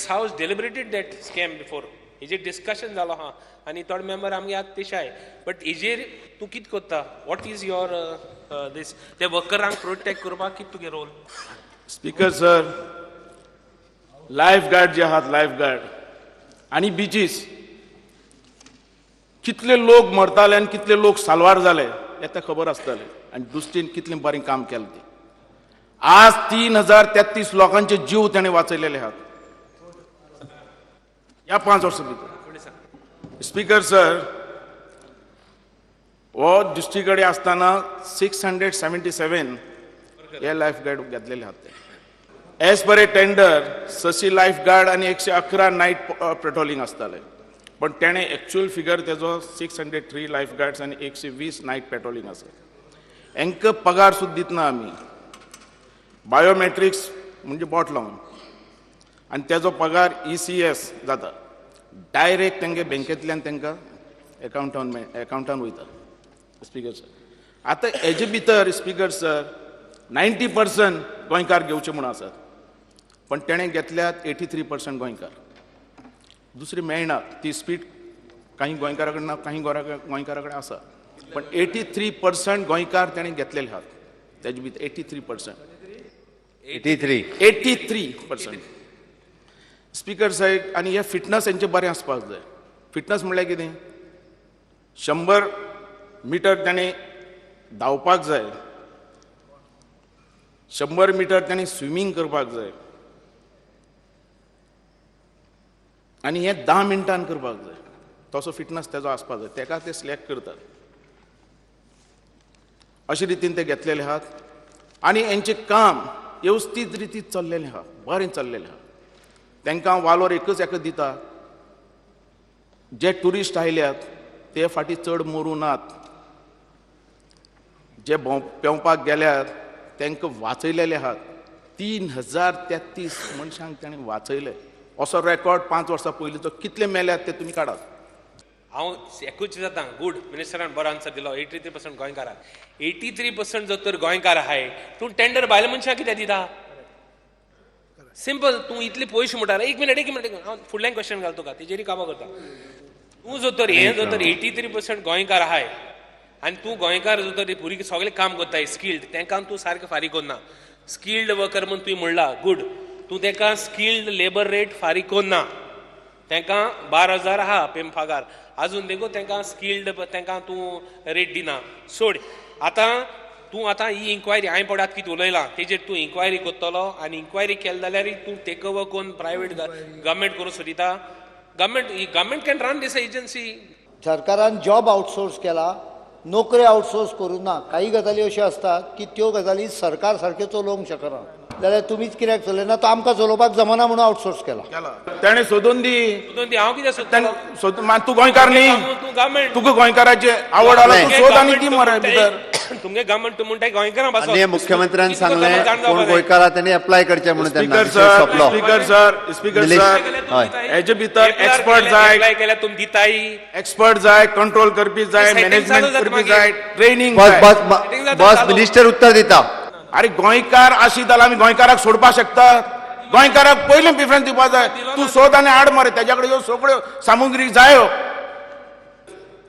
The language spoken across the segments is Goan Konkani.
This house deliberated that scam before. हेजेर डिस्कशन जालो आहा आनी थोडे मेंबर आमगे आतां तेशाय, बट हेजेर तूं कितें करता? What is your this ते वर्करांक प्रोटेक्ट करपाक कितें तुगे role? Speaker sir, life guard जे आहात, लायफ गार्ड आनी बिचीस, कितले लोक मरताले आनी कितले लोक साल्वार जाले हें ते खबर आसतालें आनी दुसरीन कितलें बरें काम केलें तें. आज 3033 लोकांचे जीव ताणें वाचयलेले आहात ह्या 5 वर्सां भितर. स्पीकर सर, हो डिस्ट्रिक्ट कडेन आसतना 677 हे लायफ गार्ड घेतलेले आहात ते. एज पर ए टेंडर 600 लायफ गार्ड आनी 111 नायट पेट्रोलिंग आसताले, पण तेणें एक्चुअल फिगर तेजो 603 लायफ गार्ड्स आनी 120 नायट पेट्रोलिंग आसा. हांकां पगार सुद्दां दितना आमी बायोमॅट्रिक्स म्हणजे बोट लावन आनी तेजो पगार ECS जाता. डायरेक्ट तेंगे बँकेंतल्यान तांकां एकावंटान वयता. स्पीकर सर, आतां हेजे भितर, स्पीकर सर, 90% गोंयकार घेवचे म्हूण आसात, पण तेणें घेतल्यात 83% गोंयकार. दुसरी मेळना ती स्पीड. काही गोंयकारा कडेन ना, काही गोंयकारा कडेन आसा, पण 83% गोंयकार तेणें घेतलेले आहात तेजे भितर, 83%. 83. 83%, स्पीकर साहेब. आनी हे फिटनस हेंचें बरें आसपाक जाय. फिटनस म्हणल्यार कितें? 100 मिटर ताणें धांवपाक जाय, 100 मिटर ताणें स्विमींग करपाक जाय आनी हें 10 मिनटान करपाक जाय. तसो फिटनस तेजो आसपाक जाय. तेका ते सिलेक्ट करतात. अशे रितीन ते घेतलेले आहात आनी हेंचें काम वेवस्थीत रितीन चल्लेलें आहा, बरें चल्लेलें आहा. तांकां वालोर एकच एका दिता, जे ट्युरिस्ट आयल्यात ते फाटीं चड मरूं नात, जे भोंव पेंवपाक गेल्यात तांकां वाचयलेले आहात. 3033 मनशांक ताणें वाचयले असो रेकॉर्ड 5 वर्सां पयलींचो. कितले मेल्यात ते तुमी काडात. हांव एकूच जाता. गूड, मिनिस्टरान बरो आन्सर दिलो. 83% गोंयकार. 83% जर तर गोंयकार आहाय, तूं टेंडर बायल मनशां कित्याक दिता? सिंपल. तूं इतले पयशे म्हणटा. एक मिनट, एक मिनट, हांव फुडल्यान क्वेश्चन घालता तुका, तेजेरय काबार करता. तूं जर तर हें जर तर 83% गोंयकार आहाय आनी तूं गोंयकार जर तर भुरगीं सगळें काम करताय स्किल्ड, तांकां तूं सारकें फारीक करना. स्किल्ड वर्कर म्हूण तुवें म्हणला, गूड. तूं तांकां स्किल्ड लेबर रेट फारीक करना. तांकां 12,000 आहा पेम पगार, आजून देखून तांकां स्किल्ड तांकां तूं रेट दिना. सोड, आतां तूं आतां ही इन्क्वायरी हांवें पळय आतां कितें उलयलां तेजेर तूं इन्क्वायरी करतलो आनी इन्क्वायरी केली जाल्यार तूं टेक ओवर करून प्रायवेट गव्हर्मेंट करूंक सोदिता. Government can run this agency. सरकारान जॉब आउटसोर्स केला, नोकरी आउटसोर्स करूं ना. काही गजाली अश्यो आसतात की त्यो गजाली सरकार सारक्यो चलोवंक शकना जाल्यार तुमीच कित्याक चलयना? तो आमकां चलोवपाक जमना म्हणून आउटसोर्स केला. ताणें सोदून दी. सोदून दी. हांव कितें सोदतलो? तूं गोंयकार न्ही? तूं गव्हर्मेंट. तुका गोंयकाराचे आवड आला, तूं सोद आनी दी मरे भितर. तुमगे गव्हर्मेंट, तूं म्हणटाय गोंयकारां बसो. आनी मुख्यमंत्र्यान सांगलें, कोण गोंयकार आहा तेणी एप्लाय करचें म्हणून त्यांना. स्पीकर विशय सर, सोंपलो. Speaker sir, speaker Nilesh. Sir, हय. हेजे भितर एक्सपर्ट जाय. एप्लाय केल्यार तुमी दिताय. एक्सपर्ट जाय, कंट्रोल करपी जाय, सेटिंग मॅनेजमेंट चालू जाता करपी मागीर. जाय, ट्रेनिंग बस. जाय. बस. Setting जाता बस. चालू. मिनिस्टर उत्तर दिता. अरे, गोंयकार आशीत जाल्यार आमी गोंयकाराक सोडपाक शकतात? गोंयकाराक पयलीं प्रिफरन्स दिवपाक जाय. तूं सोद आनी हाड मरे, तेज्या कडेन ह्यो सगळ्यो सामुग्री जायो.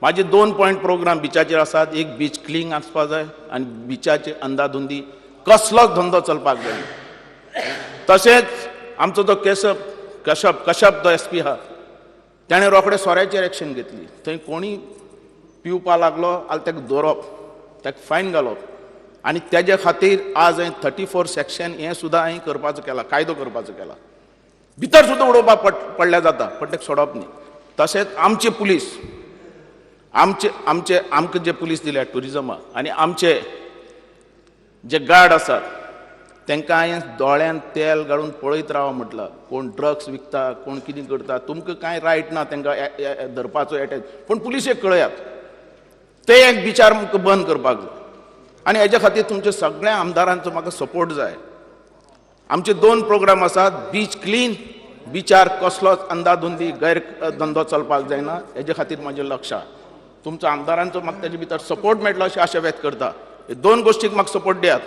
माझे 2 पॉयंट प्रोग्राम बिचाचेर आसात. एक, बीच क्लीन आसपाक जाय आनी बिचाचेर अंदाधुंदी कसलोच धंदो चलपाक जायना. तशेंच आमचो जो केशप कशप कशप जो SP आहा, तेणें रोखडें सोऱ्याचेर एक्शन घेतली. थंय कोणी पिवपा लागलो जाल्यार ताका दवरप, ताका फायन घालप आनी तेजे खातीर आज हांवें 34 सेक्शन हें सुद्दां हांवें करपाचो केला, कायदो करपाचो केला. भितर सुद्दां उडोवपाक पडल्यार जाता, पण ताका सोडप न्ही. तशेंच आमचे पुलीस, आमचे आमचे आमकां जे पुलीस दिल्या ट्युरिजमाक आनी आमचे जे गार्ड आसात, तांकां हांवें दोळ्यान तेल घालून पळयत राव म्हटलां. कोण ड्रग्स विकता, कोण कितें करता, तुमकां कांय रायट ना तांकां धरपाचो एटॅच, पूण पुलिशेक कळयात. ते एक विचार बंद करपाक जाय आनी हेज्या खातीर तुमच्या सगळ्या आमदारांचो म्हाका सपोर्ट जाय. आमचे 2 प्रोग्राम आसात. बीच क्लीन, बिचार कसलोच अंदाधुंदी गैर धंदो चलपाक जायना, हेजे खातीर म्हाजें लक्ष आहा. तुमचो आमदारांचो म्हाका तेजे भितर सपोर्ट मेळटलो अशी आशा व्यक्त करता. हे 2 गोश्टीक म्हाका सपोर्ट दियात.